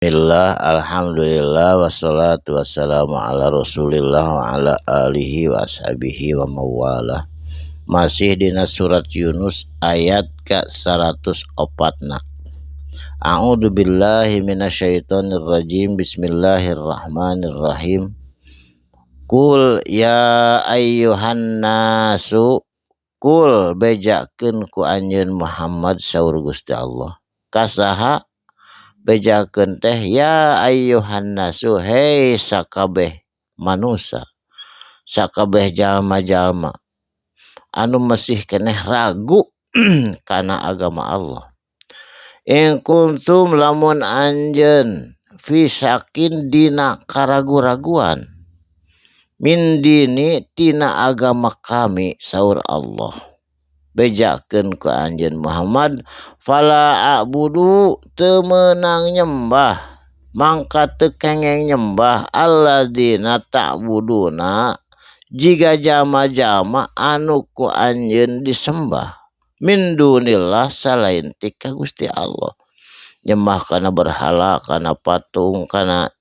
Bismillah, alhamdulillah, wassalatu wassalamu ala rasulillah wa ala alihi wa ashabihi wa mawalah. Masih dina surat Yunus ayat ka 104 na. A'udzu billahi minasyaitonir rajim. Bismillahirrahmanirrahim. Qul ya ayyuhan nasu, qul bejakeun ku anjeun Muhammad saur Gusti Allah. Kasaha bejakeun teh ya ayyuhan nasu, hei sakabeh manusa, sakabeh jalma-jalma anu masih keneh ragu kana agama Allah. In kuntum lamun anjeun fi syakin dina karagu-raguan min dini tina agama kami saur Allah. Bejakeun ku anjeun Muhammad, fala a'budu teu meunang nyembah, mangka teu kengeng nyembah alladzina ta'buduna jiga jama-jama anu ku anjeun disembah min dunillah salain ti ka Gusti Allah. Nyembah kana berhala, kana patung, kana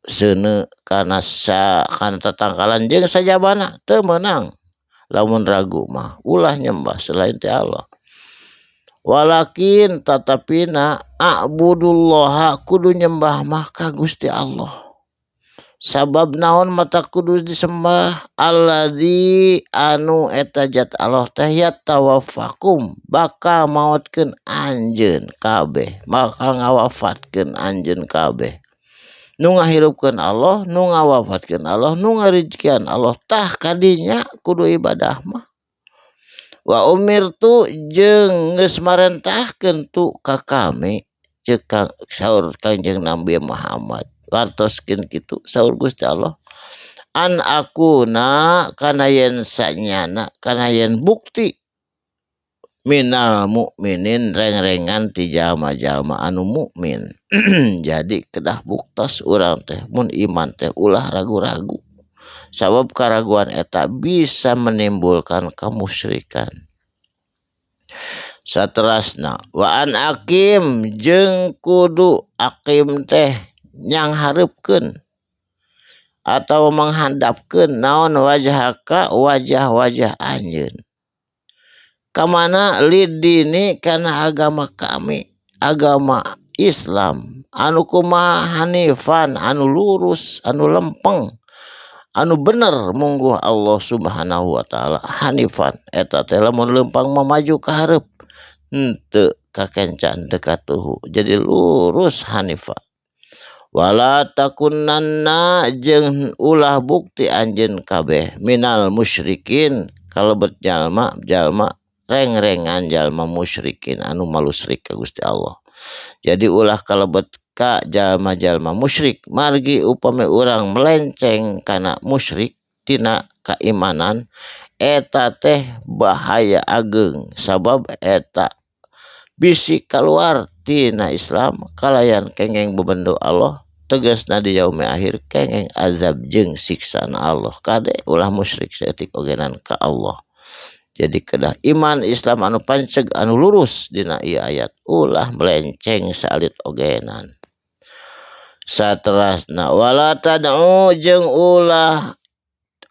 seuneu, kana sa, kana tatangkalan jeung sajabana teu meunang. Lamun ragu mah ulah nyembah selain ti Allah. Walakin tatapina a'budullaha kudu nyembah mah ka Gusti Allah. Sabab naon mata kudu disembah alladzi anu eta jat Allah teh yatawaffakum bakal maotkeun anjeun kabeh, bakal ngawafatkeun anjeun kabeh. Nu ngahirupkeun Allah, nu ngawafatkeun Allah, nu ngarizkian Allah, tah kadinya kudu ibadah mah. Wa umirtu jeung geus marentahkeun tu ka kami ceuk saur Kangjeng Nabi Muhammad. Wartoskeun kitu saur Gusti Allah. An akuna kana yen sanyana kana yen bukti minal mukminin reng-rengan ti jalma-jalma anu mukmin. Jadi kedah buktos urang teh mun iman teh ulah ragu-ragu. Sabab karaguan eta bisa menimbulkan kemusyrikan. Saterasna wa an aqim jeung kudu aqim teh nyanghareupkeun atau menghadapkeun naon wajhaka wajah-wajah anjeun. Kamana lidini kana agama kami, agama Islam anu kumaha hanifan, anu lurus, anu lempeng, anu bener mungguh Allah Subhanahu wa taala. Hanifan eta teh lamun lempang mah maju ka hareup, henteu kakencan teu katuhu, jadi lurus hanifan. Wala takunanna jeung ulah bukti anjeun kabeh minal musyrikin kalebet jalma-jalma reng-rengan jalma musyrikin anu malusrik ka Gusti Allah. Jadi ulah kalebet ka jalma-jalma musyrik, margi upami urang melenceng kana musyrik tina keimanan eta teh bahaya ageung, sabab eta bisi kaluar tina Islam kalayan kengeng bebendo Allah, tegasna di yaumi akhir kengeng azab jeung siksana Allah. Kade ulah musyrik saeutik ogenan ka Allah. Jadi kedah iman Islam anu panceg anu lurus dina ieu ayat, ulah melenceng saalit ogenan. Saterasna wala tad'u jeung ulah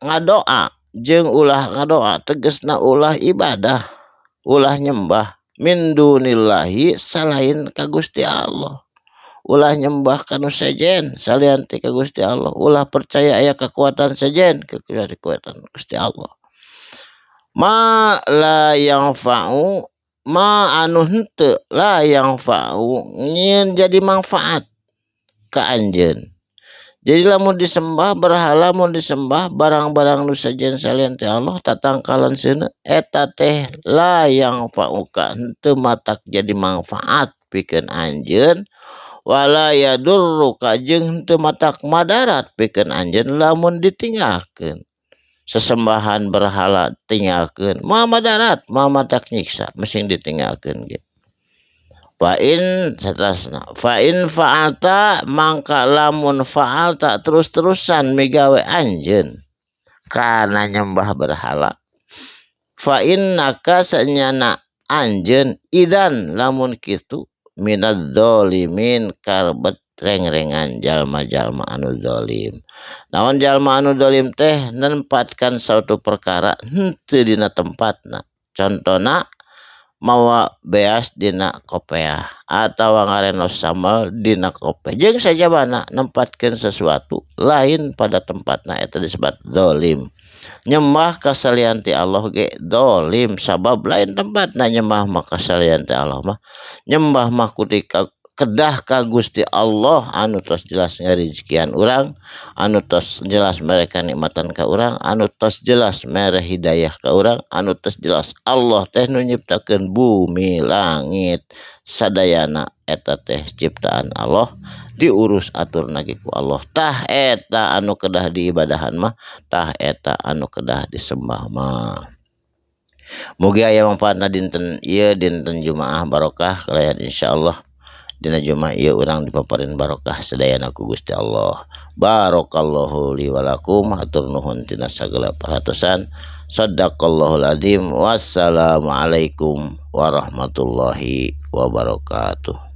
ngadoa, jeung ulah ngadoa tegasna ulah ibadah, ulah nyembah min dunillahi salain ka Gusti Allah. Ulah nyembah ka nu sejen salian ti ka Gusti Allah, ulah percaya aya kekuatan sejen kekuatan Gusti Allah. Ma la yanfa'u, ma anu henteu la yanfa'u nyieun jadi manfaat ka anjeun. Jadi lamun disembah berhala, mun disembah barang-barang nu sejen salian ti Allah tatangkalan seuneu eta teh la yanfa'uka henteu matak jadi manfaat pikeun anjeun, wala yadurruka jeung henteu matak madarat pikeun anjeun lamun ditinggalkeun. Sesembahan berhala tinggalkeun moal madarat, moal matak nyiksa, mesing ditinggalkeun ge. Fa in saterasna fa in fa'alta mangka lamun fa'alta terus-terusan migawe anjeun kana nyembah berhala, fa innaka sanyana anjeun idan lamun kitu minadz zalimin kalebet Rengrengan jalma-jalma anu zalim. Naon jalma anu zalim teh nempatkan suatu perkara henteu dina tempatna. Contona mawa beas dina kopeah atawa ngarenos sambal dina kopeah. Jeung sajabana nempatkeun sesuatu lain pada tempatna eta disebut zalim. Nyembah ka salian ti Allah ge zalim sabab lain tempatna nyembah mah ka salian ti Allah mah. Nyembah mah kudu kedah ka Gusti Allah anu tos jelas ngarizkian urang, anu tos jelas mere kanikmatan ka urang, anu tos jelas mere hidayah ka urang, anu tos jelas Allah teh nu nyiptakeun bumi langit sadayana eta teh ciptaan Allah diurus aturna ge ku Allah. Tah eta anu kedah diibadahan mah, tah eta anu kedah disembah mah. Mugi aya manfaatna dinten ieu dinten Jumaah barokah kalayan insyaallah dina Jumaah ieu urang dipaparin barokah sadayana ku Gusti Allah. Barakallahu li wa lakum, hatur nuhun tina sagala perhatosan. Sadaqallahul azim. Wassalamualaikum warahmatullahi wabarakatuh.